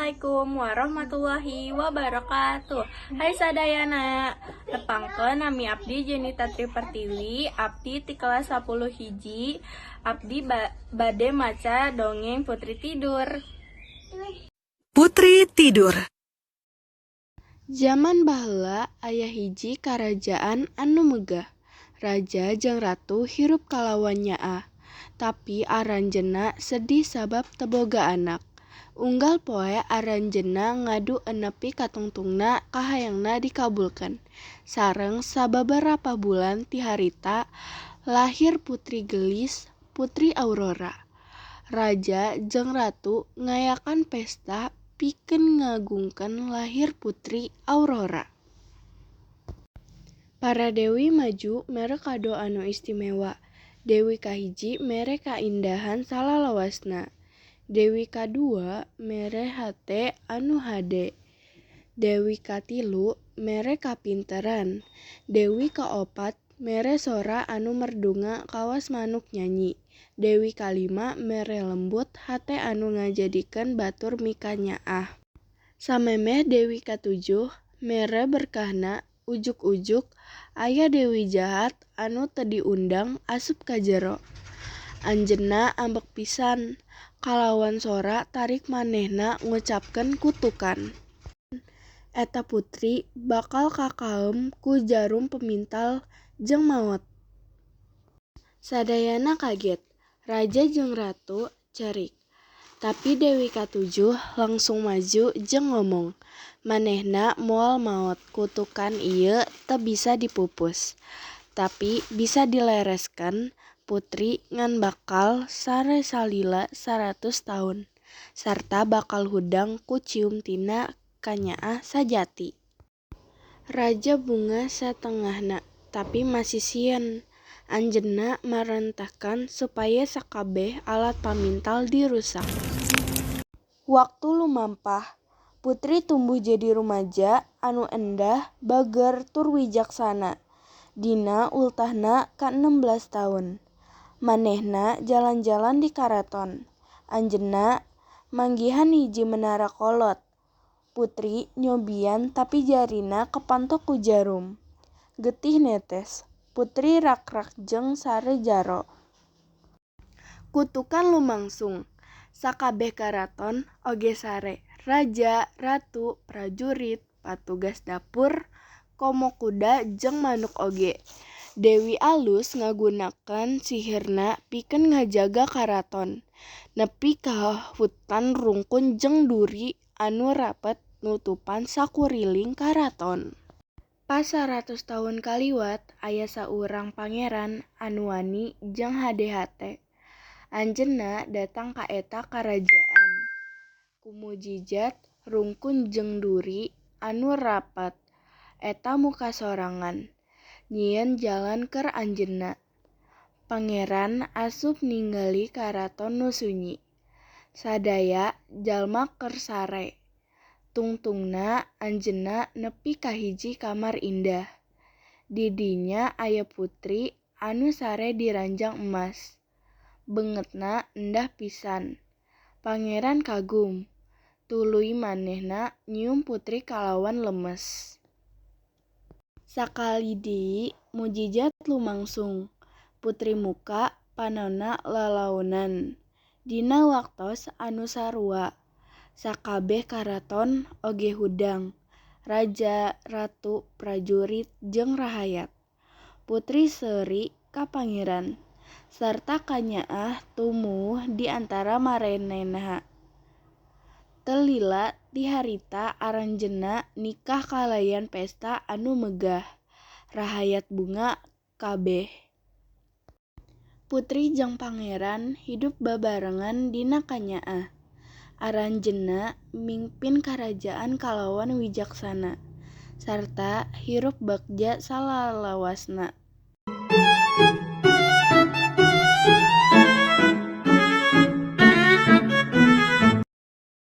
Assalamualaikum warahmatullahi wabarakatuh. Hai sadayana. Tepangkeun, nami abdi Jenita Tri Pertiwi. Abdi ti kelas 10 hiji. Abdi bade maca dongeng Putri Tidur. Putri Tidur. Jaman baheula aya hiji karajaan anu megah. Raja jeung ratu hirup kalawan nyaah. Tapi aranjeunna sedih sabab teu boga anak. Unggal poe aranjeunna ngadu nepi ka tungtungna kahayangna dikabulkeun. Sareng sababarapa bulan ti harita lahir putri geulis, Putri Aurora. Raja jeung ratu ngayakan pesta pikeun ngagungkeun lahir Putri Aurora. Para dewi maju mere kado anu istimewa. Dewi kahiji mere kaindahan salalawasna. Dewi kadua mere hate anu hade. Dewi katilu mere kapinteran. Dewi kaopat mere sora anu merdunga kawas manuk nyanyi. Dewi kalima mere lembut hate anu ngajadikeun batur mikanyaah. Samemeh dewi katujuh mere berkahna, ujug-ujug aya dewi jahat anu teu diundang asup ka jero. Anjeunna ambek pisan. Kalawan sora tarik manehna ngucapkeun kutukan. Eta putri bakal kakaem ku jarum pemintal jeung maot. Sadayana kaget. Raja jeung ratu cerik. Tapi dewi katujuh langsung maju jeung ngomong, manehna moal maot, kutukan ieu teu bisa dipupus. Tapi bisa dilereskeun, putri ngan bakal sare salila 100 taun, sarta bakal hudang ku cium tina kanyaah sajati. Raja bungah satengahna, tapi masih sieun. Anjeunna marentahkeun supaya sakabeh alat pamintal dirusak. Waktu lumampah. Putri tumbuh jadi rumaja anu endah, bager tur wijaksana. Dina ultahna ka-16 taun, manehna jalan-jalan di karaton. Anjeunna manggihan hiji menara kolot. Putri nyobian tapi jarina kapantok ku jarum. Getih netes. Putri rak-rak jeung sare jaro. Kutukan lumangsung. Sakabeh karaton oge sare. Raja, ratu, prajurit, patugas dapur, komo kuda jeung manuk oge. Dewi Alus ngagunakeun sihirna pikeun ngajaga karaton. Nepi ka hutan rungkun jeung duri anu rapet nutupan sakuriling karaton. Pas 100 taun kaliwat, aya saurang pangeran anu wani jeung hade hate. Anjeunna datang ka eta karajaan. Ku mujijat rungkun jeung duri anu rapet eta muka sorangan, nyieun jalan keur anjeunna. Pangeran asup ningali karaton nu sunyi. Sadaya jalma keur sare. Tungtungna anjeunna nepi ka hiji kamar indah. Di dinya aya putri anu sare di ranjang emas. Beungeutna endah pisan. Pangeran kagum. Tuluy manehna nyium putri kalawan lemes. Sakali deui mujijat lumangsung. Putri muka panonna lalaonan. Dina waktos anu sarua. Sakabeh karaton oge hudang. Raja, ratu, prajurit jeung rahayat. Putri seuri ka pangeran. Sarta kanyaah tumuwuh di antara maranehna. Teu lila ti harita aranjeunna nikah kalayan pesta anu megah. Rahayat bungah kabeh. Putri jeung pangeran hidup babarengan dina kanyaah. Aranjeunna mingpin karajaan kalawan wijaksana, sarta hirup bagja salalawasna.